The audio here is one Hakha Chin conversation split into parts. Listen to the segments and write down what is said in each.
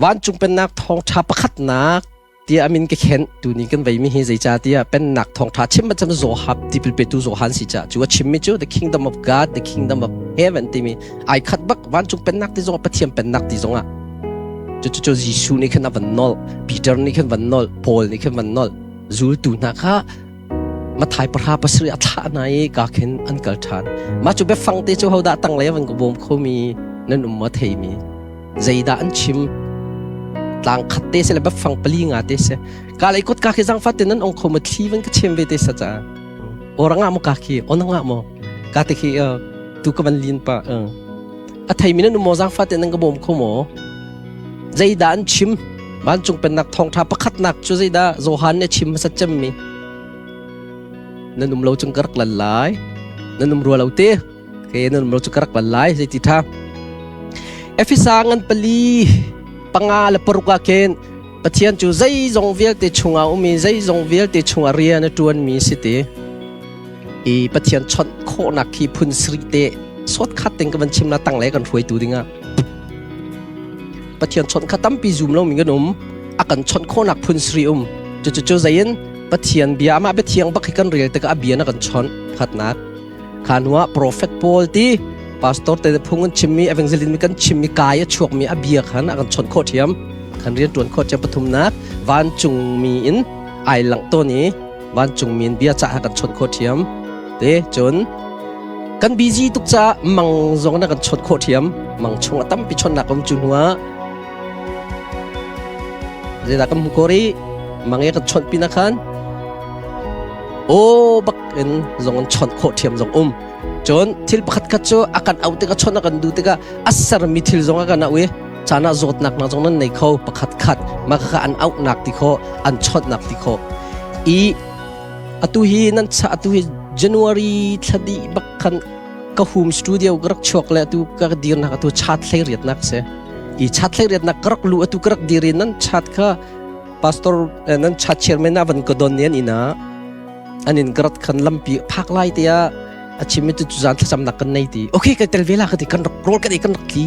Vancung pennak thawngṭha pakhatnak tiah amin ka khenh tuni kan veimi hi zeicahtiah pennak thawngṭha chim macam Zohab tipil petu Johan si ca cu a chimmi cu the kingdom of God the kingdom of heaven timi ai khat bak vancung pennak ti zongah Pathian pennak ti zongah cu cu cu Jesuh nih khan a van nolh Peter nih khan van nolh Paul nih khan van nolh zultu hna kha Mathai pahra pasarih a thlah hna i ka khin an kal ṭhan mah cu biafang te cu hodah tanglei a van ka bawm khomi nan um maw theimi zeidah an chim tlang khat te se le biafang pali nga te se ka lei kot ka khi zangfat te nan ong kho ma thli van ka chem ve te sa cha oranga mo ka khi onanga mo ka te khi tu ka van lin pa a thei mi nan um mo zangfat te nan ka bawm kho mo zeidah an chim vancung pennak thawngtha pakhatnak cu zeidah Johan nih chim hmasat cem mi nan um lo chung ka rak lan lai nan um rua lo te ke nan um lo chu ka rak lan lai zei ti tha Efesa ngan pali panga le paruk ah khin Pathian cu zeizong vialte chungah um i zeizong vialte chungah rian a ṭuanmi si ti i Pathian chawnh khawhnak khi phun sarih te sawt khat ting ka van chim na tanglei kan hruaitu dingah Pathian chawnh kha tampi zum lomi kan um a kan chawnh khawhnak phun sarih um cucu zeiin Pathian bia amah bia thiang bak hi kan rel tikah a bia na kan chawnh khatnak Kha hnuah profet pawl ti pastor te phung an chimmi evangelist mi kan chimmi kai a chuakmi a bia khan a kan chawnh khawh ṭhiam kan rian ṭuan khawh ṭhiam pathumnak vancung mi in ai langh tawn i vancung mi in bia cah kan chawnh khawh ṭhiam te cun kan busy tuk caah mang zong na kan chawnh khawh ṭhiam mang chung a tampi chawnhnak um cu hnuah zeidah kan hmu kori mang e kan chawnh pin ah khan aw bak in zong an chawnh khawh ṭhiam zong um cun thil pakhat khat cu a kan auh tikah chawnh a kan duh tikah a sermi thil zong a kan auh i caan ah zawtnak hna zong nan nei kho pakhat khat mah kha an auhnak ti khawh an chawnhnak ti khawh i atu hi nan cha atu hi January thla dih bak khan ka home studio ka rak chuak le atu ka dirnak atu chat hlei riatnak si i chat hlei riatnak ka rak lu atu ka rak dir i nan chat kha pastor nan chat chairman a van ka don nian ina an in karat khan lampi phak lai te ah a chim tu zan thlacam nak kan nei ti okay ka tel vela ka ti kan rak rol ka kan rak tli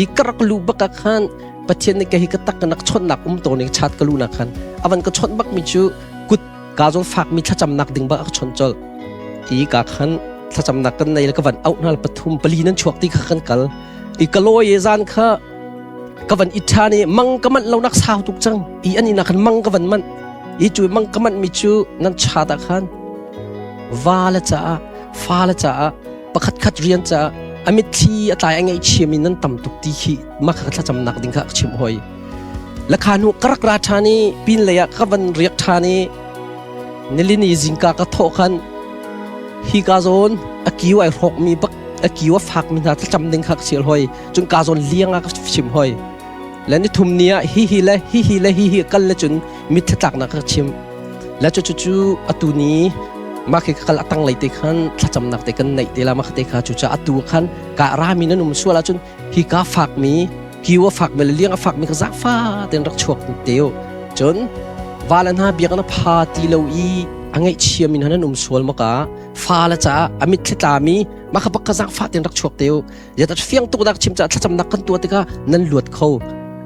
i ka rak lu bak khan pathian nih ka hi ka tak ka nak chon nak um to ning chat ka lu nak khan avan ka chon bak mi chu kut ka zon fak mi thlacam nak ding ba ka chon chol i ka khan thlacam nak kan nei ka van out nal pathum pali nan chuak ti kha kan kal i ka loi zan kha ka van i ṭhan i mang ka manh lo nak sau tuk cang i an inn ah khan mang ka van manh i cu mang ka manh mi cu nan chat ah khan va le caah fa le caah pakhat khat rian caah a mitthli a tlai a ngaihchia mi nan tam tuk ti khi mah kha thlacamnak ding kha ka chimh hoi lakha hnu ka rak ra ṭhan i pin lei ah ka van riak ṭhan i nilini zingka ka thawh khan hi ka zawn a kiu ai hrawk mi bak a kiu a fak mi hna thlacam ding kha ka sial hoi cun ka zawn liang ah ka chim hoi le ni thum ni ah hi hi le hi hi le hi hi kal le cun mit thlatlaknak ka chim le cu cu cu atu ni mah khi ka kal atang lei te khan thlacamnak te kan neih te la mah te kha cu ca atu khan ka rami nan um sual ahcun hi ka fak mi kiu a fak mi le liang a fak mi ka zafa ten rak chuak te cun vala hna biak na pha ti lo i a ngaihchia mi hna nan um sual maka fa le caah a mitthli tlami mah kha bak ka zaangfah tein rak chuak te u ya fiang tuk dak chim ca thlacamnak kan tuah tikah nan luat kho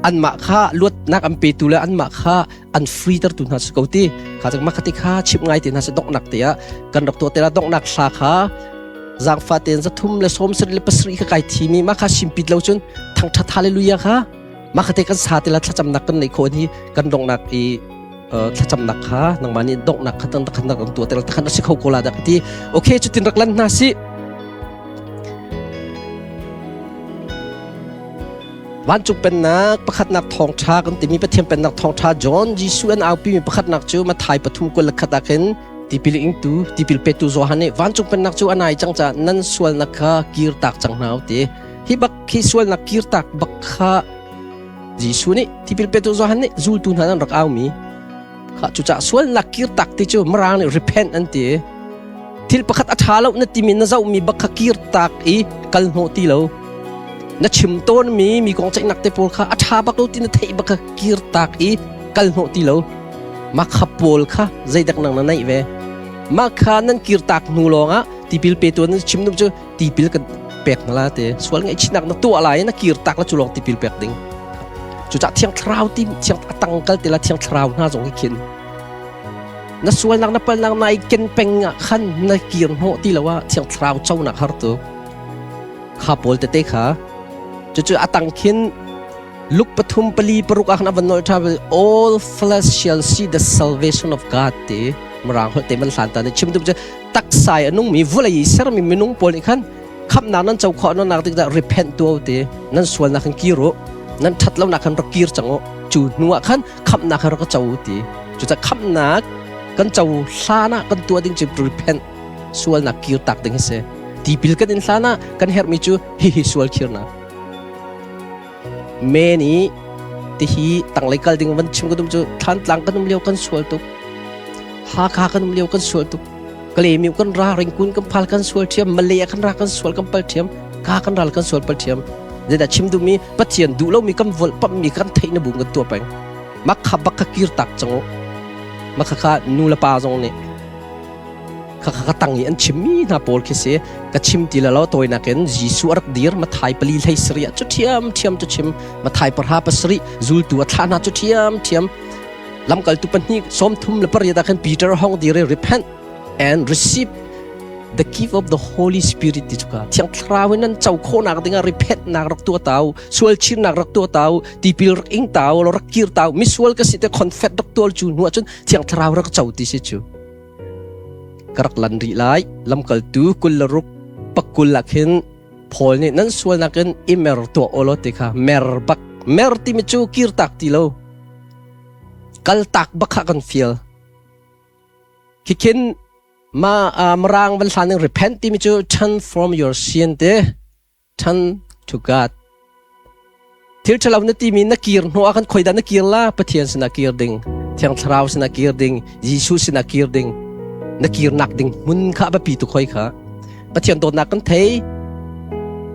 anmah kha luatnak an petu le anmah kha an free tertu hna si ko ti kha cang mah kha ti kha chim ngai te hna si donghnak te ah kan rak tuah te la donghnak hla kha zaangfah tein zathum le sawm sarih le pasarih kha kai thimi mah kha simpit lo cun thangthat hallelujah kha mah kha te kan sa te la thlacamnak kan neih khawh hi kan donghnak i thlacamnak kha nangmah nih donghnak kha tan khan rak tuah tel khan a si kho ko la dak ti okay cutin rak lan hna si vancung pennak pakhatnak thawngṭha kan timi Pathian pennak thawngṭha John Jesuh an aupi mi pakhatnak cu Mathai pathum kul le khat ah khin tipil ingtu tipil petu Johan nih vancung pennak cu a nai cang caah nan sualnak kha kirtak cang hna u ti hi bak khi sualnak kirtak bak kha Jesuh nih tipil petu Johan nih zultu hna an rak aumi kha cucaah sualnak kirtak ti cu mirang nih repent an ti thil pakhat a ṭha lo na timi na zohmi bak kha kirtak i kal hnawh ti lo na chim tawnmi mi kong ceihnak te pawl kha a ṭha bak lo ti na theih bak kha kirtak i kal hnawh ti lo mah kha pawl kha zeidak nang na neih ve mah kha nan kirtak hnu lawngah tipil petu nan chim dum cu tipil kan pek hna la te sual ngaihchihnak na tuah lai na kirtak la cu lawng tipil pek ding. Cucah Thiang Thlarau ti thiang atang kal tila Thiang Thlarau hna zong hi khin na sualnak na palnak na i ken peng ah khan na kir hnawh ti lo ah Thiang Thlarau conak har tu kha pawl tete kha cucu atang khin Luke pathum pali paruk ah khan a van nolh ṭha all flesh shall see the salvation of God ti mirang holh te man hlan ta ni chim tu cu taksai a nungmi vawlei i sermi minung pawl nih khan khamhnak nan co khawh nak tik dah repent tu te nan sualnak khan kir u nan ṭhat lonak khan rak kir cang u cu hnu ah khan khamhnak khan rak co u ti cucaah khamhnak kan co hlan ah kan tuah ding cu repent sualnak kir tak ding a si tipil kan in hlan ah kan herhmi cu hihi sual khirnak Me nih tihi tanglei kal ding van chim ka dum cu Thlantlang kan um lio kan sual tuk. Hakha kan um lio kan sual tuk. Kalemiu kan ra Ringkun kan phal kan sual thiam Malay kan ra kan sual kan pal thiam ka kan ral kan sual pal thiam Zeidah chim duhmi Pathian duh lomi kan volh pammi kan theih na bu kan tuah peng mak kha bak kha kir tak cang u mak kha kha nu le pa zong nih Khakha ka tang i an chimmi hna pawl khi si ka chim ti la lo tawinak in Jesuh a rak dir Mathai pali hlei sarih ah cu ṭhiam ṭhiam cu chim Mathai pahra pasarih zultu a thlah hna cu ṭhiam ṭhiam lamkaltu pahnih sawmthum le pariat ah khan Peter hong dir i repent and receive the gift of the Holy Spirit ti cu ka Thiang Thlarau in nan co khawhnak dingah repent nak rak tuah tau sual chirnak rak tuah tau tipil rak ing tau lo rak kir tau misual ka si te confess rak tual cu hnu ahcun Thiang Thlarau rak co ti si cu Ka rak lan rih lai. Lamkaltu 26 pakul ah khin Paul nih nan sualnak in i mer tuah u law ti kha mer bak mer timi cu kirtak ti lo kaltak bak kha kan fial. Khikhin ma mirang van hlan ning repent timi cu turn from your sin te turn to God. Thil ṭhalo na timi na kir hnu ah khan khoidah na kir la? Pathian sinah kir ding, Thiang Thlarau sinah kir ding, Jesuh sinah kir ding. Na kirnak ding hmun kha a biapi tuk hoi kha. Pathian dawtnak kan thei,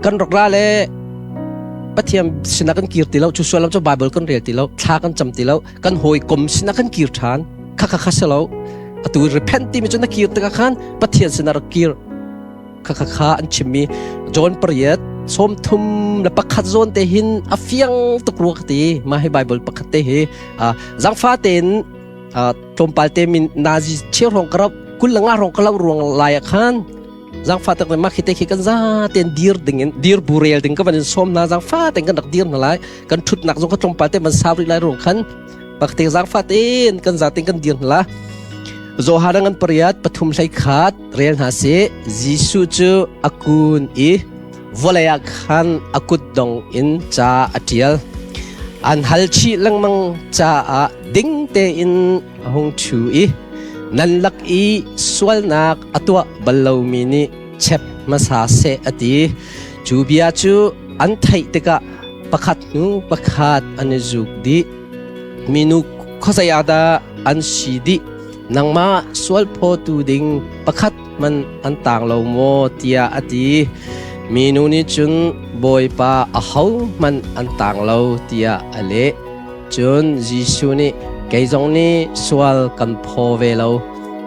kan rak ra le Pathian sinah kan kir ti lo, cu sual lam cu Bible kan rel ti lo, thla kan cam ti lo, kan hawikom sinah kan kir ṭhan. Kha kha kha si lo. Atu repent timi cu na kir tikah khan Pathian sinah rak kir. Kha kha an chimmi John pariat 31 zawn te hin a fiang tuk rua ka ti mah hi Bible pakhat te hi zangfa tein tlawmpal te min nazi cheu rong ka rap kul la nga rong ka lo ruang lai ah khan zangfa tak mah khi te khi kan za ten dir ding in dir bu rel ding ka van in som na zangfa ten kan rak dir na lai kan thut nak zong ka tlawmpal te man sau ri lai ruang khan Pakte zangfa tein kan zatin kan dir hna. Johan ngan pariat pathum hlei khat rel hna si Jesuh cu a kun i vawlei ah khan a kut dong in ca a ṭial. An hal chih lengmang caah ding tein a hung ṭhu i nan lak i sualnak a tuah bal lomi nih chep hmasa seh a ti. Cu bia cu an theih tikah pakhat hnu pakhat an i zuk dih. Minu khuazei ah dah an si dih? Nangmah sualphawtu ding pakhat hmanh an tang lo maw? tiah a ti. Minu nih cun Bawipa ahohmanh an tang lo tiah a leh. Cun Jesuh nih kei zong nih sual kan phaw ve lo.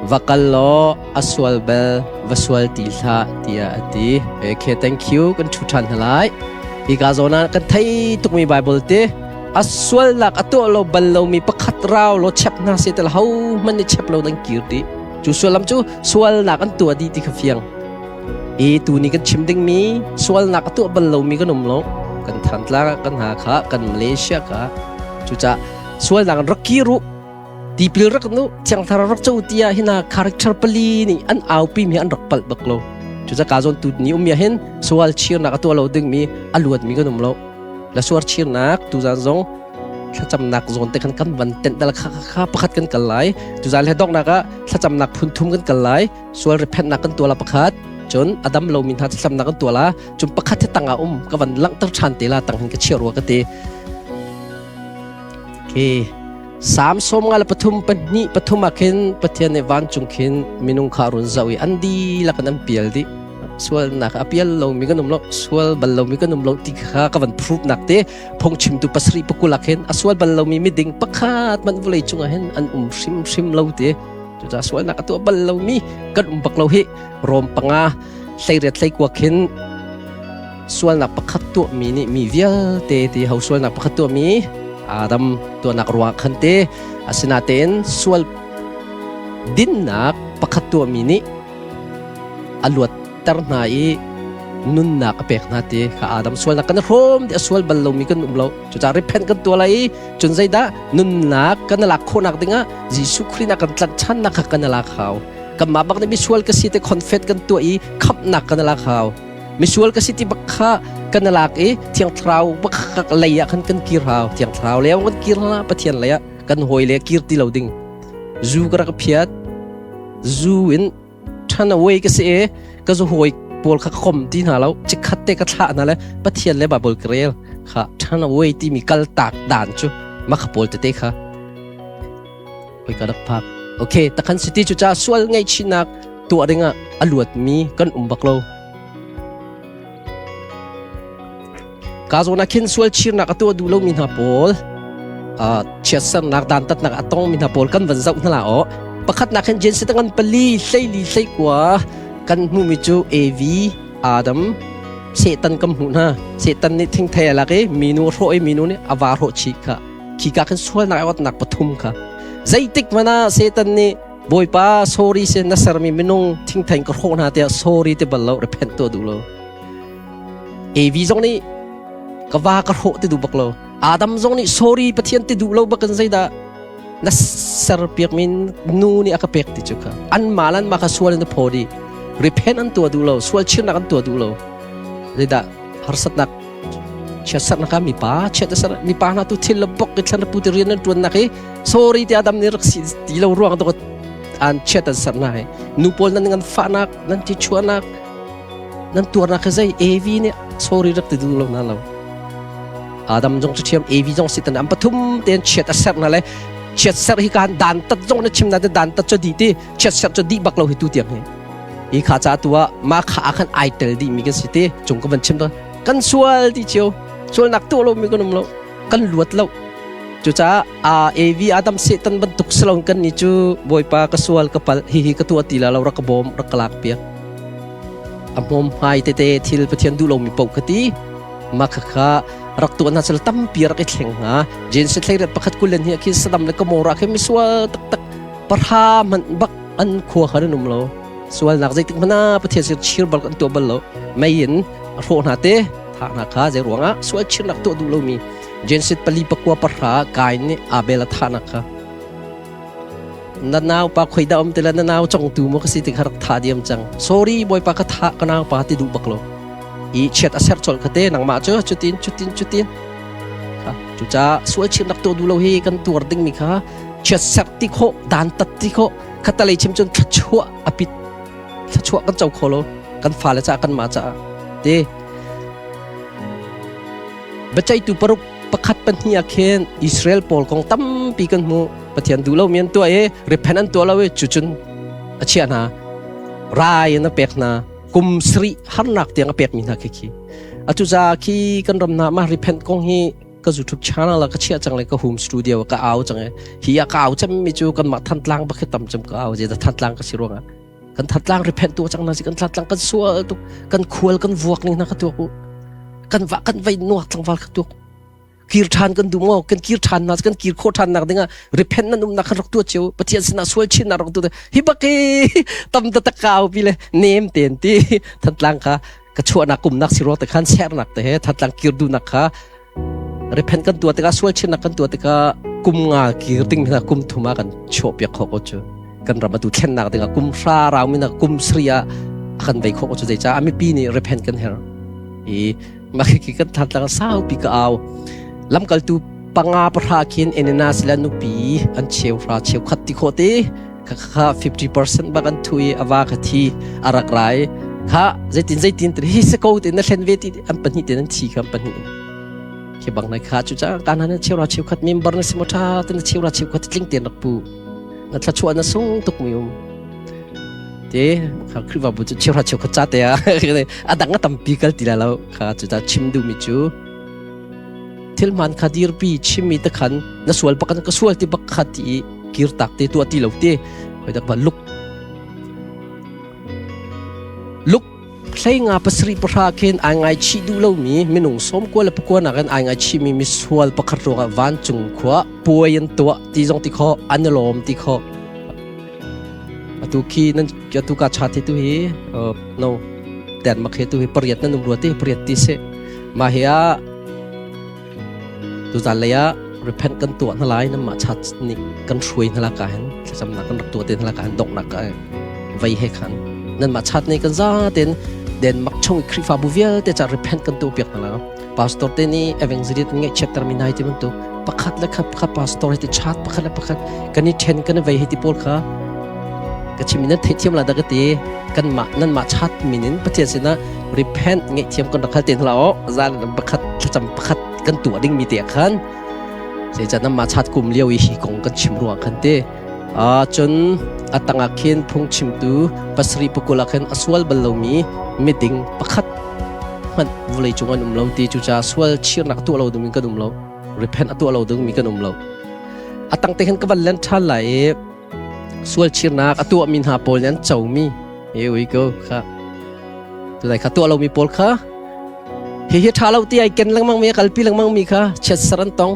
Va kal law a sual bel va sual ti hlah tiah a ti. Okay, thank you. Kan ṭhu ṭhan hna lai. Hika zawn ah kan thei tukmi Bible te a sualnak a tuah lo bal lomi pakhat rau lo chep hna se tel ho hmanh nih chep lo nan kir dih cu suallam cu sualnak an tuah dih ti kha fiang i tu ni kan chim dingmi sualnak a tuah bal lomi kan um lo kan Thantlang ah kan Hakha kan Malaysia ka cucaah sualnak rak kir u tipil rak nu thiangthar rak co tiah hina character pali nih an aupi mi an rak palh bak lo cucaah ka zawn tu ni um ya hin sual chirnak a tuah lo dingmi a luat mi kan um lo la suar chirnak tuzan zong thlacamnak zawn te khan kan van tenh dal kha kha pakhat kan kal lai tuzan le donghnak ah thlacamnak phun thum kan kal lai sual repentnak kan tuah la pakhat cun adam lomi hna thlacamnak kan tuah la cun pakhat hi tangah um ka van langhter than te la tang hin ka chia rua ka ti okay Sam 53 pahnih pathum ah khin Pathian nih vancung khin minung kha run zoh i an dihlak in an pial dih sualnak a pial lomi kan um lo sual bal lomi kan um lo ti kha ka van proof nak te phungchimtu pasarih pakul ah khin a sual bal lomi miding pakhat man vawlei cungah hin an um hrimhrim lo ti cucaah sualnak a tuah bal lomi kan um bak lo hi Rom panga hleiriat hleikua khin sualnak pakhat tuahmi nih mi vialte ti ho sualnak pakhat tuahmi Adam tuahnak ruangah khan te asinain sual dinnak pakhat tuahmi nih a luatter hna i nunnak a pek hna ti kha Adam sualnak kan hrawm ti a sual bal lomi kan um lo. Cucaah repent kan tuah lai i cun zeidah nunnak kan lak khawhnak dingah Jesuh Khrih nak kan tlanhchannak kha kan lak hau. Kanmah bak nih misual ka si te confess kan tuah i khamhnak kan lak hau. Misual ka si ti bak kha kan lak i Thiang Thlarau bak kha lei ah khan kan kir hau. Thiang Thlarau lei ah kan kir hna Pathian lei ah kan hawi le kir ti lo ding. Zu ka rak phiat. Zu in ṭhan away ka si i ka zu hawi pawl kha ka kom ti hna lo. Chikkhat te ka thlah hna le Pathian le Bible ka rel kha ṭhan away timi kal tak dan cu makha pawl tete kha hoi ka rak phak. Okay, takhan city cu ca sual ngaihchihnak tuah dingah a luatmi kan um bak lo. Ka zawn ah khin sual chirnak a tuah duh lomi hna pawl chiatsernak dantatnak a tongmi hna pawl kan van zoh hna la aw. Pakhatnak hin Genesis ngan pali hleili hleikua kan hmuhmi cu AV Adam Satan kan hmuh hna. Satan nih thingthei a lak i minu a hrawh i minu nih a va hrawh chih kha. Khi ka khin sualnak a otnak pathum kha. Zeitik hmanh ah Satan nih Bawipa sorry sin na sermi minung thingthei ka hrawh hna tiah sorry ti bal lo repent tuah duh lo. Evi zong nih ka va ka hrawh ti duh bak lo. Adam zong nih sorry Pathian ti duh lo bak in zeidah na ser piak mi nu nih a ka pek ti cu kha. An mah lan mah kha sual in a phaw dih. Repent an tuah duh lo, sual chirnak an tuah duh lo. Zeidah harsatnak chiatsernak ah mipa chiat a ser mipa hna tu thil le bok i thlan pu ti rian an tuan nak i sorry ti Adam nih rak si ti lo ruang to an chiat an ser na hi nu pawl nan ngan fahnak nan ti chuahnak nan tuarnak hi zei AV nih sorry rak ti duh lo na lo Adam zong cu thiam AV zong si tan am pathum ten chiat a ser na le chiat ser hi kan dan tat zong na chim na te dan tat cho di ti chiat ser cho di bak lo hi tu tiang hi hi kha ca tu ah ma kha ah khan ai tel dih mi kan si ti cung ka van chim to kan sual ti cio sualnak tuah lo mi kan um lo kan luat lo cucaah a AV Adam Satan bantuk salon kan ni cu bawipa ka sual ka pal hi hi ka tuah ti la lo rak ka bawm rak ka lak piak a hmawm hmai tete thil Pathian duh lomi paoh ka ti ma kha kha rak tuah na sal tampi rak i thleng hnga Genesis thleirat pakhat kulen hi khi Sadam le Gomorrah khi misual taktak parha man bak an khua kha an um lo sualnak zeitik hmana Pathian sin chir bal kan tuah bal lo mei in a hrawh hna te tha hna kha zei ruangah sual chirnak tuah duh lomi Genesis pali pakua parha Kain nih Abel a thahnak kha na nau pa khoi da om te la na nau chong tu mo ka si ti kha rak tha diam cang sorry bawipa ka tha ka nau pa ti duh bak lo i chiat a ser chol khate nangmah cu cutin cutin cutin kha cu ca sual chirnak to du lo hi kan tuar ding mi kha chiat ser ti kho dan tat ti kho khatalei chim cun thluachuah apit thluachuah kan co kho lo kan fale ca kan ma ca te Biaceihtu paruk pakhat pahnih ah khin Israel pawl kong tampi kan hmu. Pathian duh lomi an tuah i repent an tuah lo i cucun a chiah hna. Rai in a pek hna. Kum sarih harnak tiang a pekmi hna khi khi. Atu ca khi kan ram hna mah repent kong hi ka YouTube channel ah ka chiah cang le ka home studio ka au cang i hi ah ka au cemmi cu kanmah Thantlang bak hi tam cem ka au je Thantlang ka si ruangah kan thatlang repent tu cang na si kan tlatlang kan sual tuk kan khual kan vuak ning na ka tuak u kan va kan vai nuak tlangval ka tuak kir than kan du mo kan kir than na kan kir kho than nak dinga repent nan um na khan rak tu cheu pathian sina sual chin na rak tu hi baki tam ta takau pi le nem ten ti thatlang kha ka chuah nak kum nak siro te khan ser nak te he thatlang kir du nak kha repent kan tua tikah sual chinnak kan tua tikah kum nga kir ding hna kum thum ah kan chuah piak kho ko cu kan ram atu thlennak dingah kum hra rau min kum sri ah kan vei kho ko cu zeica amipi nih repent kan her i makhi kan than tlang sau pi ka au lamkaltu panga pahra khin Ananias le nupi an cheu hra cheu khat ti kho te kha kha 50% bak an thui awa kha thi arak rai kha zeitin zeitin hi se ko te na thlen ve ti an pahnih te nan thi kha an pahnih khi bang nai kha chu cha kan han cheura cheu khat member na simo tha te na cheura cheu khat tling te rak pu na thla chuah na sung tuk mi um te kha khrifa bu chu cheura cheu khat cha te a adang a tampi kal ti la lo kha chu cha chim du mi chu thil man kha dirpi chimmi te khan na sual bakan ka sual ti bak kha ti kir tak te tua ti lo te hoi dak ba luk luk hlei nga pasarih pahra khin ai ngaichih duh lomi minung sawmkua le pakua nakin ai ngaichihmi misual pakhat ruangah vancung khua puai an tuah ti zong ti khawh, an i lawm ti khawh. Atu khi nan atu ka cha ti tu hi no Denmark he tu hi pariat nan um rua ti pariat ti si. Mah hi ah tuzan lei ah repent kan tuah hna lai nan mah chat nih kan hruai hna la ka hin thlacamnak kan rak tuah te hna la ka hin donghnak ka vei he khan nan mah chat nih kan za ten Denmark chung i Khrihfabu vialte ca repent kan tuah piak hna la pastor te nih evangelist ngeih chiatter mi nai ti bantuk pakhat le khat pakhat pastor hi ti chat pakhat le pakhat kan i then kan i vei hi ti pawl kha ka chim in nan theihthiam la da ka ti kan mah nan mah chat min in Pathian sinah repent ngaihthiam kan rak hal te hna o zan pakhat thlacam pakhat kan tuah ding mi te khan zeicah nan mah chat kum lio i hi kong kan chim ruang khan te cun a tangah khin phungchimtu pasarih pakul ah khin a sual bal lomi miding pakhat hmanh vawlei cung an um lo ti cucaah sual chirnak tuah lo ding in kan um lo repent a tuah lo ding mi kan um lo a tang te khin ka van len ṭhan lai i sual chirnak a tuahmi hna pawl nih an comi here we go kha tulai kha tuah lomi pawl kha hihi ṭha lo ti ai ken lengmang mi a kalpi lengmang mi kha chiatser an tong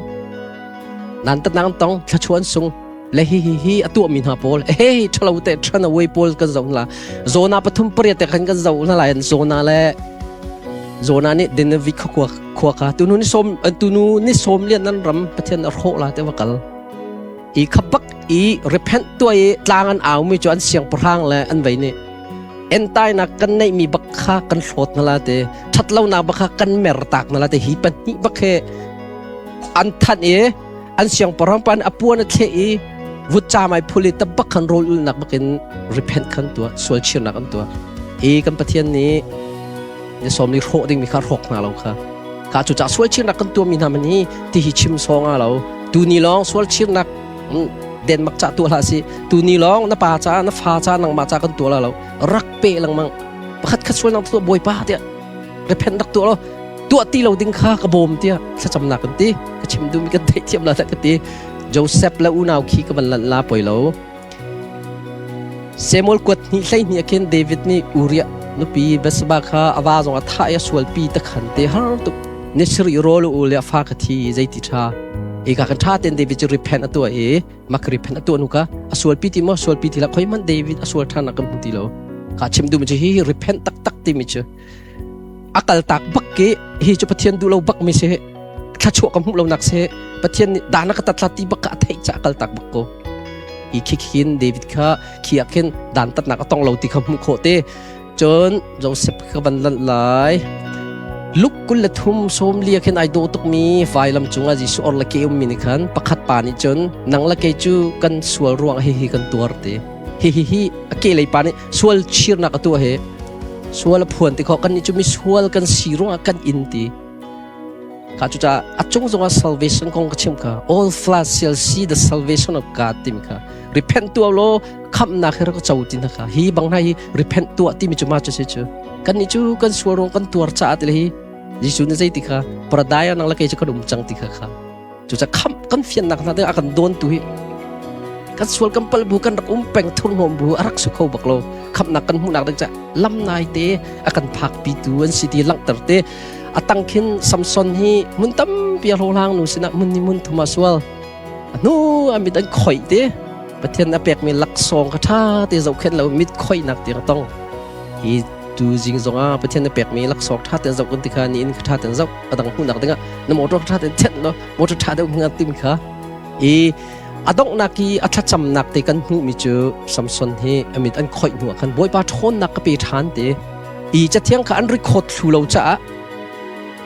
nan tatnak an tong thlachuan sung le hi hi hi a tuahmi hna pawl he ṭhalo te ṭhan away pawl kan zoh la zona pathum pariat te khan kan zoh hna lai zona le zona nih Nineveh khua khua kha tunu ni som tunu ni som lian nan ram Pathian a hrawh la te va kal i khabak i repent tuah i tlang an au mi cu an siangpahrang le an vei nih entainak kan neih mi bak kha kan hlawt na la te thatlonak bak kha kan mer tak na la te hi pahnih bak he an thanh i an siangpahrang pan a puan a thleh i vutcam ai phul i tabak khan rawl ulnak bakin repent khan tuah sual chirnak an tuah i kan Pathian nih ni som li hrawh ding mi kha hrawk hna lo kha ka cu ca sual chirnak kan tuah mi hna man hi ti hi chim song a lo tu ni lawng sual chirnak Denmark ca tuah hlah si tu ni lawng na pa ca na fa ca nangmah ca kan tuah la lo rak pe lengmang pakhat khat sual nang tuah bawipa tiah repent rak tuah lo tuah ti lo ding kha ka bawm tiah thlacamnak kan ti ka chim duhmi kan theih thiam la ka ti Joseph le unau khi ka van lanh la poi lo Samuel kuat hnih hlei hnih khin David nih Uriah nupi Bathsheba kha a va zong a thah i a sualpi ta khan te har tuk ni siri rawl u le a fa ka thi zeiti tha e ka kan tha ten David cu repent a tuah i mak repent a tuah nu ka a sualpi ti maw sualpi ti la khoi man David a sual than kan hmu ti lo ka chim duh mi cu hi repent tak tak ti mi cu a kal tak bak ke hi cu Pathian duh lo bak mi si thlachuah ka hmuh lo nak si Pathian nih dana ka tatla ti bak ka a theih ca a kal tak bak ko i khi khin David kha khi ah khin dan tatnak a tong lo ti kha hmuh khawh te cun Joseph ka van lanh lai Luk 23 sawm li khin ai dawh tukmi vailam cungah Jesuh or le ke ummi nih khan pakhat pa nih cun nang le kei cu kan sual ruang hi hi kan tuar te hi hi hi a ke lei pa nih sual chirnak a tuah he sual a phuan ti kho kan nih cu mi sual kan si ruangah kan in ti Kha cucaah a cung zongah salvation kong ka chim kha all flesh shall see the salvation of God timi kha repent tuah law khamhnak hi rak co ti na kha hi bang hna hi repent tuah timi cu ma cu si cu kan nih cu kan sual ruang kan tuar caah ti hi Jesuh nih zei ti kha paradise nang le kei cu kan um cang ti kha kha cucaah khamh kan fiannak hna ding a kan dawn tu hi kan sual kan pal bu kan rak um peng thurhnawm bu a rak su kho bak lo khamhnak kan hmuhnak ding ca lam nai te a kan phak pi tu an si ti langhter te A tang khin Samson hi hmun tampi a hlawhhlang nu sinah hmun ni hmun thum ah sual. A hnu a mit an khoih te. Pathian a pekmi laksawng kha ṭha te zohkhenh lo mit khoihnak tiang a tong. Hi tu zing zongah Pathian a pekmi laksawng ṭha tein zoh kan ti kha ni in ṭha tein zoh a dang hmuhnak dingah na motor ṭha tein thianh law motor ṭha deuh hmang tim kha i a donghnak i a thlacamnak te kan hmuhmi cu Samson hi a mit an khoih hnu ah khan Bawipa ṭhawnnak ka pe ṭhan te i cathiang kha an record thlu lo caah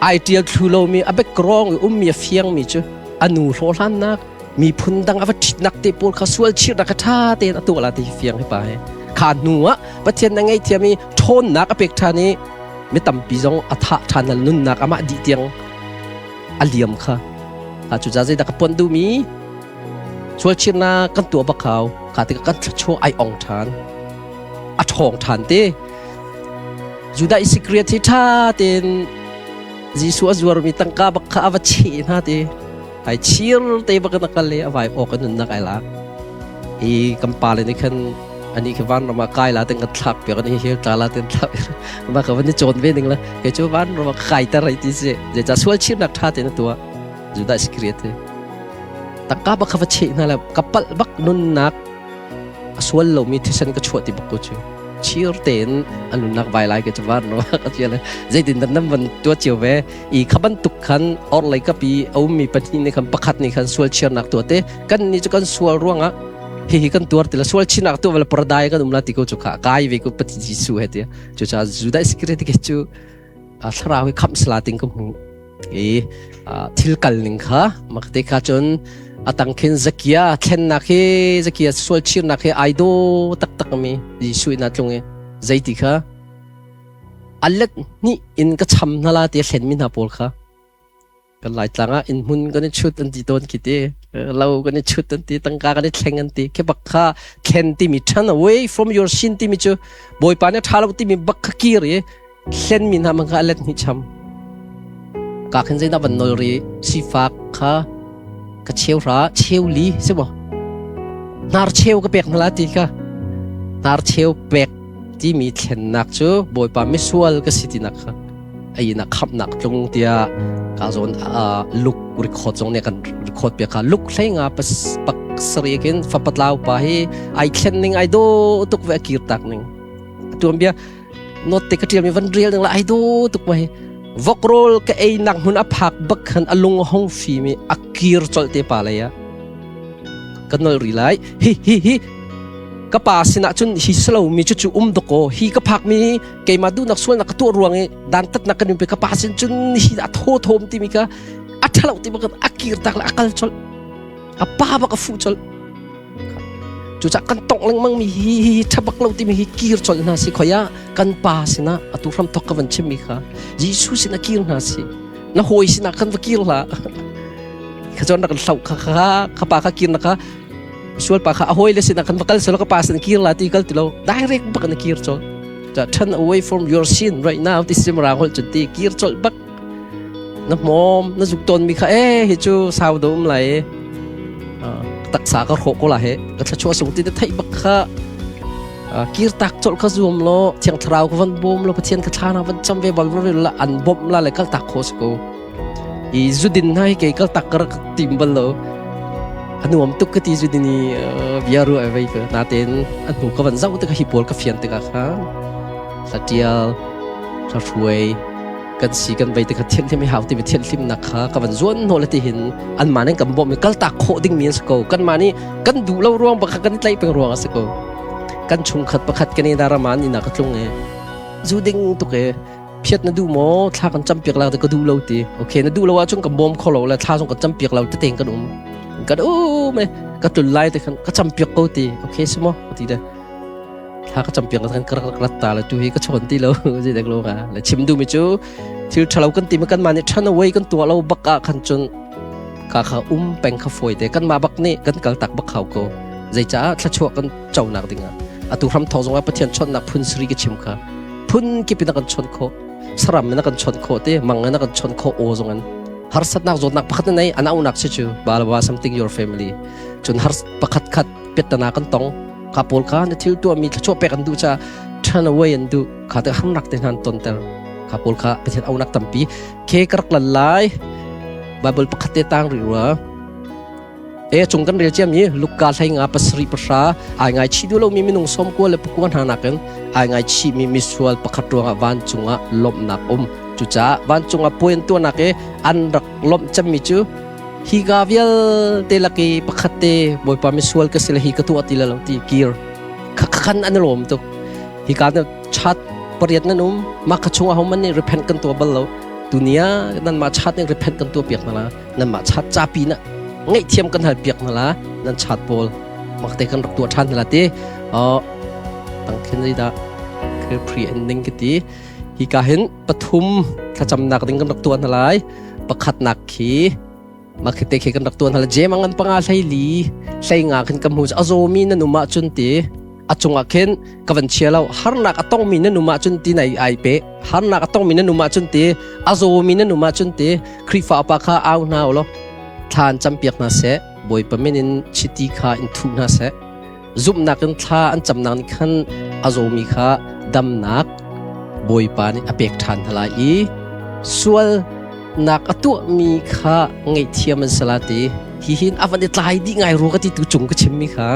ai ṭial thlu lomi a background i ummi a fiangmi cu a nu hlawhhlannak miphun dang a va ṭhitnak te pawl kha sual chirnak kha ṭha tein a tuah la ti hi fiang hi pa hi kha hnu ah Pathian na ngaihthiam i ṭhawnnak a pek ṭhan i mi tampi zong a thah ṭhan na nunnak amah dih tiang a liam kha kha cu zeidah ka puan duhmi sual chirnak kan tuah bak hau kha tikah kan thluachuah ai ong ṭhan a ṭhawng ṭhan te Judah Iskariot hi ṭha tein Jesuh a zuarmi tangka bak kha a va cheh hna te ai chir te bak in a kal i a vai awk a nunnak ai lak hi kan pale nih khan Ani khi vanram ah kai la ten kan thlak piak ani hell tla la ten thlak ma ka van i cawn ve ning la kei cu vanram ah kai ter ai ti si zeicah sual chirnak tha te na tuah Judah Iskariot hi tangka bak kha va cheh hna le ka palh bak nunnak a sual lomi thisen ka chuah ti bak ko cu chir tein a nunnak vai lai ke cu van ro ka tia le zeitin dan nan van tua cio ve i kha bantuk khan or lei kapi a ummi pahnih nih khan pakhat nih khan sual chirnak tua te kan ni cu kan sual ruangah hihi kan tuar ti la sual chinak tu vel paradai kan um la ti ko chu kha kai ve ko pati Jesu he tia chu cha Judah Iskariot ke chu thlarau hi khamh sala ting ka hmu i thil kal ning kha makte kha cun atang khin Zakia thlennak hi Zakia sual chirnak hi ai do taktak mi Jesuh ina tlung i zeiti kha alet ni in ka cham hna la ti thlen mi hna pawl kha Kan Laitlang ah innhmun kan i chut an ti tawn khi ti. Lo kan i chut an ti, tangka kan i thleng an ti. Khi bak kha thlen timi turn away from your sin timi cu Bawipa nih a ṭha lo timi bak kha kir i thlen mi hna man kha a let hnih cham. Ka khin zeidah van nol ri sifak kha ka cheu hra cheu li si maw? Hnar cheu ka pek hna la ti kha. Hnar cheu pek timi thlennak cu Bawipa misual ka si tinak kha. Ai na khamnak tlung tiah ka zawn luk record zong nih kan record piak kha luk hlei nga pak sari khin fapatlau pa hi ai thlen ning ai do tuk ve kir tak ning tuan bia not te ka tial mi van real ning la ai do tuk ma hi vokrol ka ei nak hmun a phak bak khan alung hong fi mi akir chol te pa le ya kan nol ri lai hi hi hi ka pa sinah cun hi salo mi cu cu um doko hi ka phak mi keimah duhnak sualnak ka tuah ruang i dantatnak kan pe ka pa sin cun hi a thaw thawm timi ka a ṭhalo ti bak a kir tak le a kal colh a pa bak a fuh colh cucah kan tongh lengmang mi hi hi ṭha bak lo timi hi kir colh hna si khoi ah kan pa sinah atu hram thok ka van chim mi kha Jesuh sinah kir hna si na hawi sinah kan va kir hlah kha cun rak kan hloh kha kha kha pa kha kir na kha sual pa kha a hawi le sinah kan va kal selo ka pa sin kir la ti kal ti lo direct bak na kir chol ta turn away from your sin right now ti sim ra hol chun ti kir chol bak na mom na zuk ton mi kha e hi chu sau dum lai taksa ka hro ko la he ka thla chua sung ti na thai bak kha kir tak chol kha zum lo thiang thlarau ka van bom lo pathian ka thla na van cham ve bal la an bom la le kal tak kho ko I zudin hna hi kei kal tak ka rak tim bal lo. A nuam tuk ka ti zudin i bia ruah ai vei ka. Natein a hnu ka van zoh tikah hi pawl ka fian tikah khan hlatial, hlahruai, kan si kan vei tikah thianhlim i hau timi thianhlimnak kha ka van zuan hnawh le tihin anmah nih kan bawmh i kaltak khawh dingmi an si ko. Kanmah nih kan duh lo ruang bak kha kan i tlaih peng ruang a si ko. Kan chungkhat pakhat kan i daraman inn ah ka tlung i zu ding tuk i phiat na duh maw thla kan campiak la ka duh lo ti okay na duh lo ahcun ka bawm kho lo le thla zong kan campiak lo te kan um kan um e ka tul lai te khan ka campiak ko ti okay si mo ti le thla ka campiak la kan ka rat ta le tu hi ka chon ti lo ji dek lo ka le chim du mi chu thil thalo kan ti ma kan ma ni than away kan tua lo bak ah khan chun ka kha um peng kha foi te kan ma bak ni kan kal tak bak khau ko zei caah thlachuah kan chonak dingah atu hram thong zongah pathian chonnak phun sri ka chim kha phun kip in a kan chawnh khawh saram in a kan chawnh khawh te mang in a kan chawnh khawh aw zong in harsatnak zawtnak pakhat na nei an aunak si cu balwa something your family cun har pakhat khat petana kan tong ka pawl kha na thil tuah mi thluachuah pek an duh cha turn away an duh kha te harnak te hnan ton ter kha pawl kha pathian aunak tampi ke karak lan lai bible pakhat te tang ri rua E cung kan rel ciami Luka hlei nga pasarih pahra ai ngaichih duh lomi minung sawm kua le pakua hna nakin ai ngaichihmi misual pakhat ruangah vancung ah lawmhnak um. Cucaah vancung ah puai an tuahnak i an rak lawmh cemmi cu hi ka vialte lak i pakhat te Bawipa misual ka si le hi ka tuah ti le lo ti kir khan an i lawm tuk. Hi ka chat pariat nan um mah ka chung ahohmanh nih repent kan tuah bal lo. Tunia nanmah chat nih repent kan tuah piak hna la. Nanmah chat capi na ngaihthiam kan hal piak hna la nan chat pawl makte kan rak tuah ṭhan hna la ti tangkhin zeidah pre ending ka ti hi ka hin pathum thlacamnak ding kan rak tuah hna lai pakhatnak khi makhite khi kan rak tuah hna la jem angan panga hlei li hlei nga khin ka hmu azomi nan um ahcun ti a cungah khin ka van chia lo harnak a tongmi nan um ahcun ti nai ai pe harnak a tongmi nan um ahcun ti a zawmi nan um ahcun ti Khrihfa upa kha au hna u law thla an campiak hna seh Bawipa min in chiti kha in thuh hna seh. Zumhnak in thla an camnak nih khan a zawmi kha damnak Bawipa nih a pek ṭhan hna lai i sualnak a tuahmi kha ngaihthiam an si la ti. Hihin a van i tlai dih ngai rua ka ti tu cung ka chimmi kha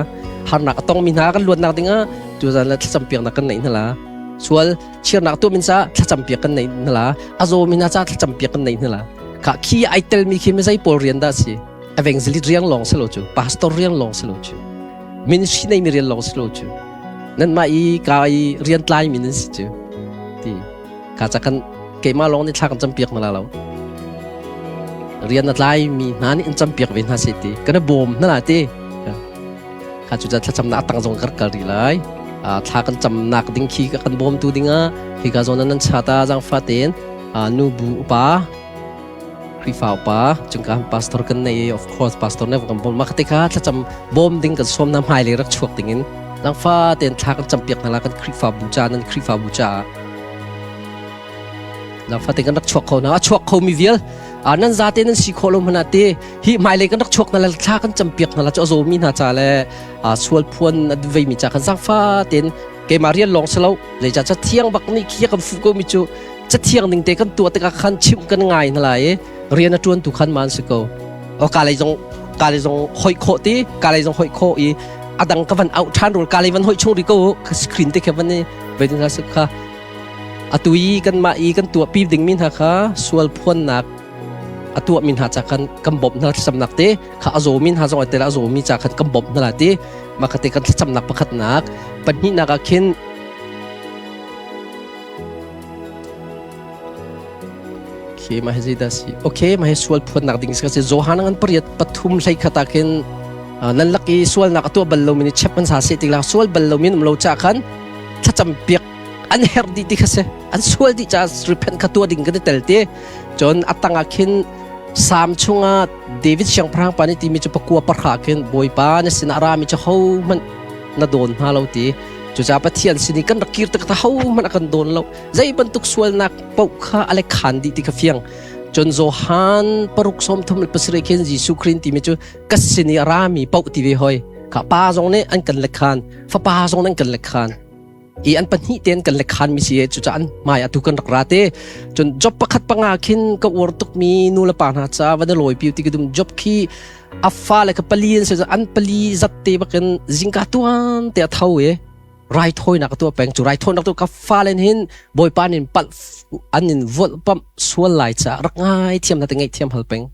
harnak a tongmi hna kan luatnak dingah tuzan le thlacam piaknak kan neih hna la. Sual chirnak tuah min ca thlacam piak kan neih hna la. A zawmi hna ca thlacam piak kan neih hna la. Kha khi ai telmi khi mi zei pawl rian dah si? Evangelist riang lawng si lo cu, pastor riang lawng si lo cu, ministry nei mi rian lawng si lo cu. Nan mah i ka i rian tlai mi nan si cu. Ti ka ca kan keimah lawng nih thla kan campiak na la lo. Rian na tlai mi hna nih in campiak ve hna se ti. Kan i bawm hna la ti. Kha cu ca thlacamnak a tang zong kan kal rih lai. Thla kan camnak ding khi kan bawmtu dingah hika zawn nan chata zangfa tein nu bu upa Khrihfa upa cungka pastor kan nei of course pastor ne kan bawm ma te kha thlacam bawm ding kan sawm na hmai le rak chuak ding in zangfa tein thla kan campiak hna la kan Khrihfa bu cha nan Khrihfa bu cha zangfa te kan rak chuak kho na a chuak kho mi vial a nan za te nan si kho lo hmana te hi hmailei kan rak chuak na la thla kan campiak hna la chu a zaw mi hna cha le a sual phuan a vei mi cha kan zangfa ten keimah rian lawng si lo zeica ca thiang bak nih khi kan fuh ko mi cu cathiang ning te kan tuah tikah khan chimh kan ngai hna lai i rian a ṭuan tu khan man si ko. O ka lei zong ka lei zong hoi khawh ti ka lei zong hoi khawh i adang ka van out ṭhan rul ka lei van hoi chung ri ko ka screen te khe van i vetin ha kha atu i kan mah i kan tuah pi ding mi hna kha sual phuannak a tuah mi hna cha khan kan bawmh hna thlacamnak te kha a zaw mi hna zong ai tel a zaw mi cha khan kan bawmh hna la ti mah kha te kan thlacamnak pakhatnak pahnihnak ah khin Okay, mah hi zeidah si? Okay, mah hi sual phuannak ding si. Johan ngan pariat pathum hlei khat ah khin nan lak i sualnak a tuah bal lomi nih chep an sa se tik la sual bal lomi um lo cha khan thlacam piak an herh dih ti kha si. An sual dih ca repent kha tuah ding kan i tel ti. Cun a tang ah khin Sam chungah David siangpahrang pa nih timi cu pakua pahra khin Bawipa na sinah ra mi cu hohmanh na dawn hna lo ti. Cucaah Pathian sin i kan rak kir tak hohmanh a kan dawn lo. Zei bantuk sualnak paoh kha a le khan dih ti kha fiang. Cun Johan paruk sawm thum le pasarih khin Jesuh Khrist timi cu ka sin i a rami paoh ti ve hoi. Kha pa zong nih an kan lekhan, fapa zong nih an kan lekhan. I an pahnih tein kan lekhan mi si cucaah an hmai atu kan rak ra te. Cun job pakhat panga khin ka uar tukmi nu le pa hna ca van i lawi piu ti ka dum job khi a fale kha pali an si an pali zat te bakin zingka tuan te a tho i raithawinak a tuah peng cu raithawinak tu ka fale hin bawipa nin palh an in volh pamh sual lai ca rak ngai thiam na te ngaih thiam hal peng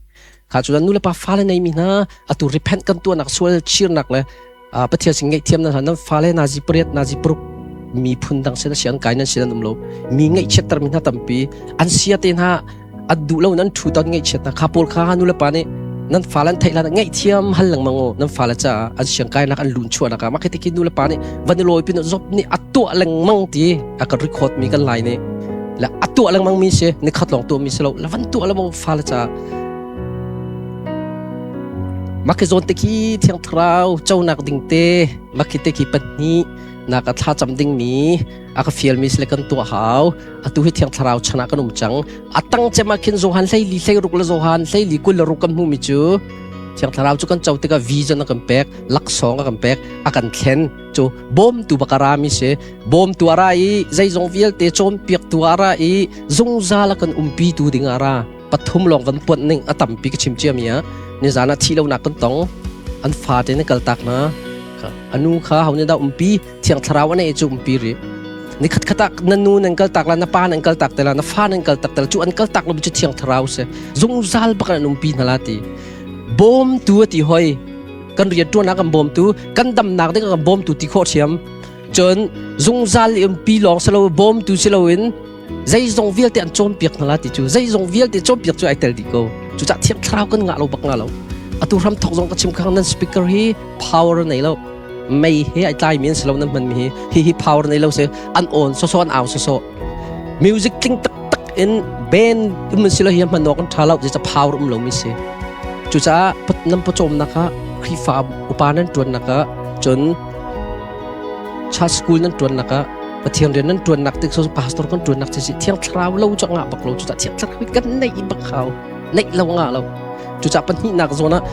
kha cu nu le pa fale nei mi hna atu repent kan tuahnak sual chirnak le Pathian sin ngaihthiam nan nan fale nazi pariat nazi paruk mi phun dang sin sian kai nan sin an um lo mi ngaihchiatter mi hna tampi an sia te hna an duh lo nan thu ton ngaihchiat na kha pawl kha nu le pa nih nan fale an theih lan ngaihthiam hal lengmang u nan fale caah an siang kai nak an lun chuah nak ah mah khi nu le pa nih van i lawi pin zop nih a tuah lengmang ti a kan record mi kan lai nih le a tuah lengmang mi si ni khat lawng tuah mi si lo la van tuah lengmang fale caah Mah khi zawn te khi Thiang Thlarau conak ding te mah khi te khi pahnih nak a thla cam ding mi a ka fial mi sile kan tuah hau atu hi Thiang Thlarau chan ah kan um cang a tang cem ah khin Johan hleili hleiruk le Johan hleili 26 kan hmu mi cu Thiang Thlarau cu kan co tikah vision a kan pek laksawng a kan pek a kan thlen cu bawmtu bak a ra mi si bawmtu a ra i zeizong vialte cawnpiaktu a ra i zungzal a kan umpi tu ding a ra pathum lawng van puanh ning a tampi ka chim cia mi ah nizan ah thi lonak kan tong an fa te na kaltak na anu kha ho nih dah umpi thiang thlarau ane chu umpi ri ni khat khat ah na nu nan kaltak la na pa nan kaltak te la na fa nan kaltak te la chu an kaltak lo chu thiang thlarau se zungzal bak an umpi hna la ti bawm tu ti hoi kan rian tuan kan bawm tu kan damnak ding kan bawm tu ti khawh thiam cun zungzal umpi lawng selo bawm tu silo in Zeizong vialte an cawnpiak hna la ti cu zeizong vialte cawnpiak cu ai tel dih ko. Cucah thiang thlarau kan ngah lo bak nga lo. Atu hram thok zong ka chim khang nan speaker hi power nei lo. Mei he ai tlai mi an si lo nan hman mi hi hi hi power nei lo se an on so so an au so so. Music tling tak tak in band um si lo hi hman awk an tha lo zeicah power um lo mi si. Cucaah nan pawcawmnak ah Khrihfa upa nan tuannak ah cun Church school nan tuannak ah Pathian rian nan tuannak tik so pastor kan tuannak ci si thiang thlarau lo cu ngah bak lo cu thiang thlarau kan neih bak hau neih lo ngah lo cucah pahnihnak zawn ah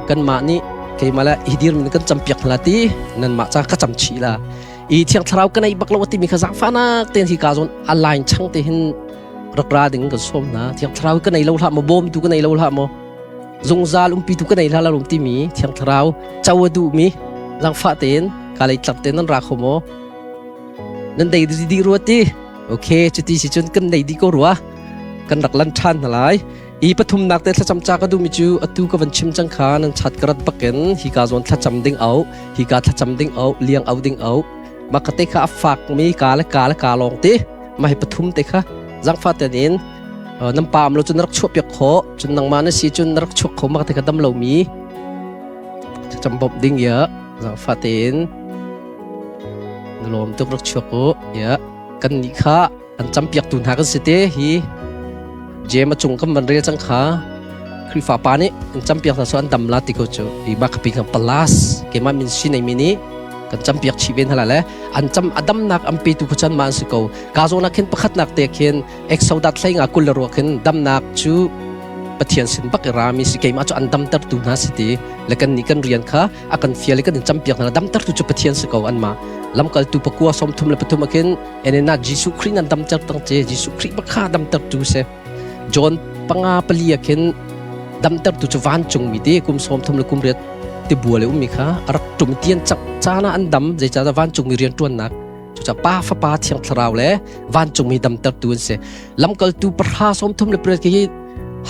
kanmah nih Keimah le hi dir min kan campiak hna ti nan mah ca ka cam chih la. I thiang thlarau ka nei bak lo timi kha zaangfahnak ten hi ka zawn a line chang te hin rak ra ding kan sawm hna. Thiang thlarau ka nei lo hlah maw bawmtu ka nei lo hlah maw zungzal umpi tu ka nei hlah lo timi thiang thlarau co a duhmi zaangfah tein ka lei tlak tein nan ra kho maw? Nan dei di rua ti? Okay, cuti si cun kan nei di ko rua. Kan rak lan ṭhan hna lai. I pathumnak te thlacam ca ka duhmi cu atu ka van chim cang kha nan chat ka rat bakin hi ka zawn thlacam ding au, hi ka thlacam ding au, liang au ding au. Mah ka te kha a fakmi ka le ka le ka lawng te. Mah hi pathum te kha zangfa tein nan pa am lo cun na rak chuah piak khawh. Cun nangmah na si cun na rak chuak kho mah te kha dam lomi thlacam bawmh ding ya zangfa tein na lawm tuk rak chuak u. Ya kan nih kha an campiaktu hna kan si te hi Jem a cung kan van rel cang kha Khrihfa pa nih an campiak hna so an dam la ti ko cu i ba khapi kan palas keimah min si nei mi nih kan campiak chih ve hna le an cam adam nak an pe tu khu chan ma an si ko ka zo nak khin pakhat nak te khin exodat hlei nga kul le ruak khin damnak cu Pathian sin bak i rami si keimah cu an damter tu hna si ti le kan nih kan rian kha a kan fial i kan in campiak hna damter tu cu Pathian si ko an ma lamkaltu pakua 33 akin enena Jesuh Khrih nan damter tang che Jesuh Khrih bakha damter tu se John panga pali khin damter tu chu vancung mi te kum 30 le kum riat ti buale ummi kha rak tum tian chak chana an dam zeica vancung mi rian tuan nak cuca pa fapa thiang thlarau le vancung mi damter tu an si lamkaltu pahra 30 le pariat hi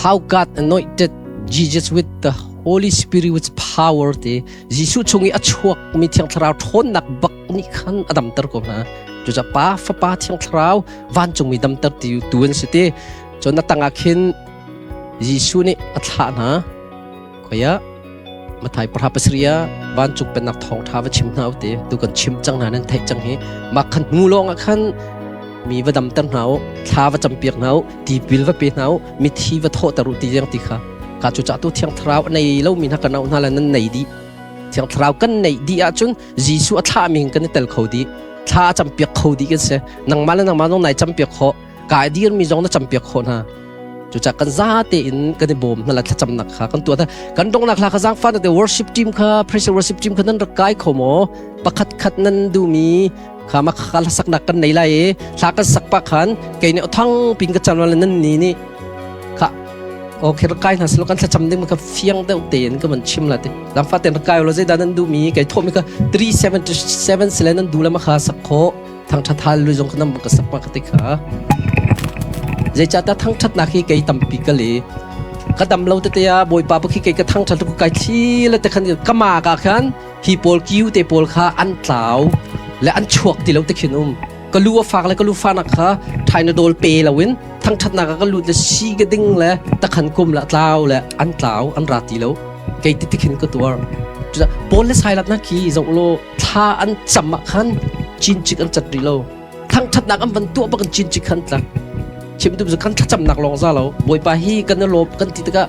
how God anointed Jesus with the Holy Spirit with power te Jesuh chung i a chuak mi thiang thlarau ṭhawnnak bak nih khan a damter ko hna. Cucaah Pa, Fapa, Thiang Thlarau vancungmi damter ti tu an si ti. Cun a tangah khin Jesuh nih a thlah hna. Khoia Mathai pahra pasarih ah vancung pennak thawngṭha va chim hna u ti. Tu kan chim cang hna nan theih cang hi. Mah khan hnu lawng ah khan mi va damter hna u, thla va campiak hna u, tipil va pe hna u, mithi va thawhter u ti tiang ti kha. Ka cu cah tu Thiang Thlarau a nei lomi hna kan auh hna le nan nei dih. Thiang Thlarau kan neih dih ahcun Jesuh a thlahmi hin kan i tel kho dih. Thla a campiak kho dih kan si. Nangmah le nangmah zong nai campiak khawh. Ka dirmi zong na campiak khawh hna. Cucaah kan za tein kan i bawm hna la thlacamnak kha kan tuah hna. Kan donghnak hla kha zaangfah te worship team kha praise worship team kha nan rak kai kho maw? Pakhat khat nan duhmi kha ma kha saknak kan nei lai i hla kan sak pa khan kei nih thang pin ka cam la nan ni nih kha okay rak kai hna silo kan thlacam ding ka fiang deuh tein ka van chim la te lamfa ten rak kai lo zeidah nan duh mi kai thawh mi ka 377 sile nan duh le ma kha sak kho thang tha thal lu zong ka nam ka sak ma ka te kha zeicahtiah thangthatnak hi kei tampi ka le ka dam lo tete ah bawipa pakhi kei ka thangthat ku kai thli le te khan ka ma ka khan hi pawl kiu te pawl kha an tlau le an chuak ti lo te khin um ka lu a fak le ka lu fanak kha thainadol pe loin thangthatnak ah ka lut le si ka ding le takhan kum la tlau le an tlau an ra ti lo kei ti tikhin ka tuar Paul le Silas na khi zoh lo thla an cam ah khan cincik an cat rih lo thangthatnak an van tuah bak in cincik khan tlak chim tu kan thlacamnak lawng za lo bawipa hi kan lawm kan ti tikah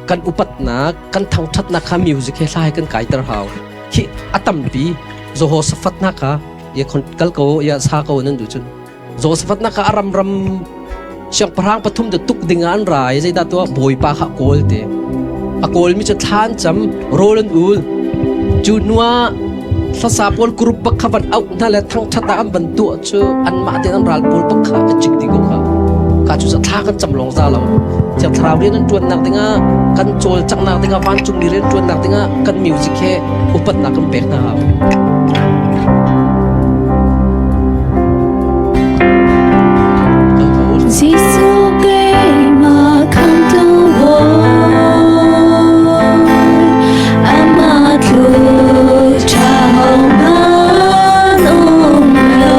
kan upatnak kan thangthatnak kha music he hla he kan kaiter hau khi a tampi Jehoshaphat na kha ya khon kal ko ya sa ko nan du cun Jehoshaphat na kha aram ram siangpahrang pathum te tuk ding an ra i zeidah tuah bawipa kha kawl te a kawl mi cu thlan cam rawl an ul cu nuah hlasa pawl group bak kha van auh hna le thangthat ah an van tuah cu anmah tein an ral pawl bak kha a cik dih ko kha ka cu thla kan cam lawng za lo thiang thlarau rian an ṭuannak dingah kan cawlcanghnak dingah vancungmi rian ṭuannak dingah kan music he upatnak kan pek hna hau. Jesuh keimah khamtu Bawi, amah tluk ṭha hohmanh um lo.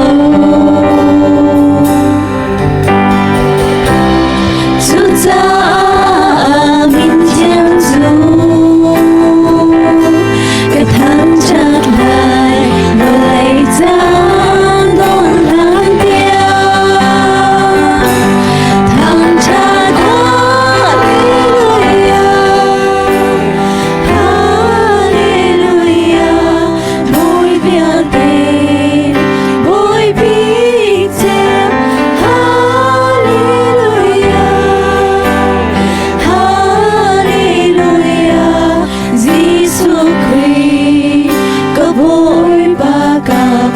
Cucaah min thiang cu ka thangṭhat lai.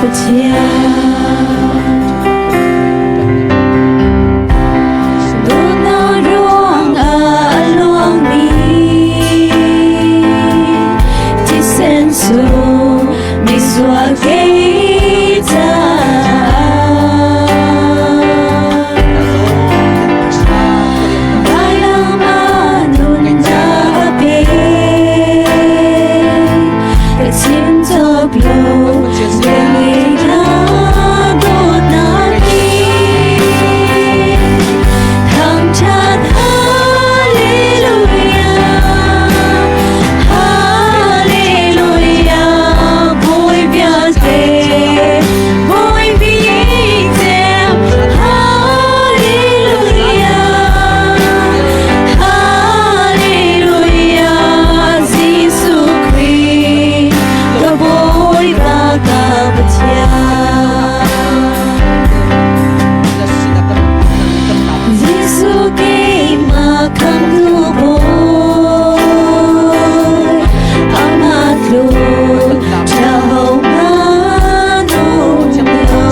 Pathian. Dawtnak ruangah a luangmi thisen sung misual kei caah. Vailam ah nunnak a pe, ka chim cawk lo, kei na dawtnak hi. Thangṭhat Hallelujah, Hallelujah, Bawi vialte, Bawi bik Hallelujah, Hallelujah, Jesuh Khrih, ka Bawipa ka Pathian. Jesuh keimah khamhtu Bawi, amah tluk Jehovah um lo.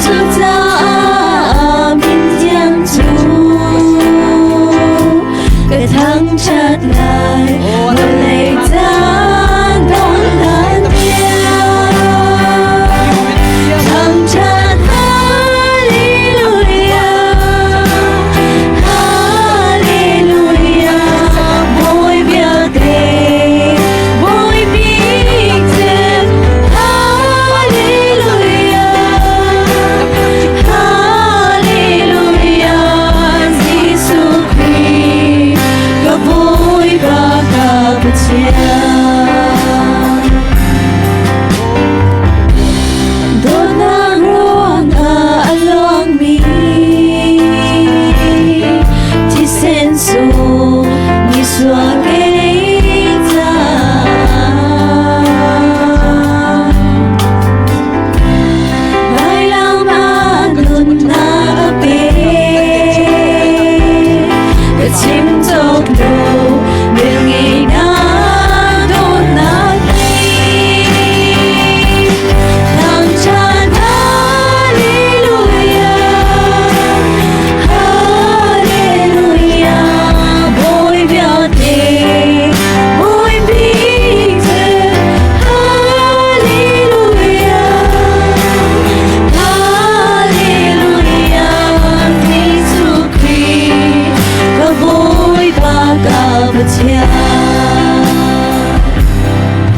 Cucaah min thiang cu ka thangṭhat lai.